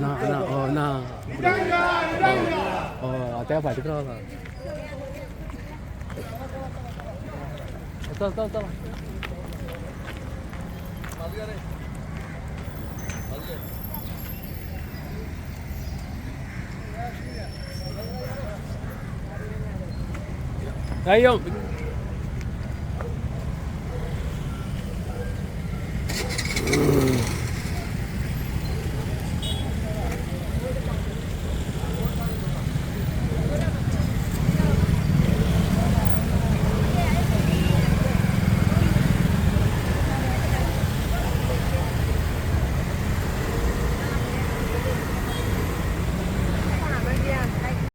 ना ना हो ना हो त्या फाटीत रावला. चल चल चल. नाही यो.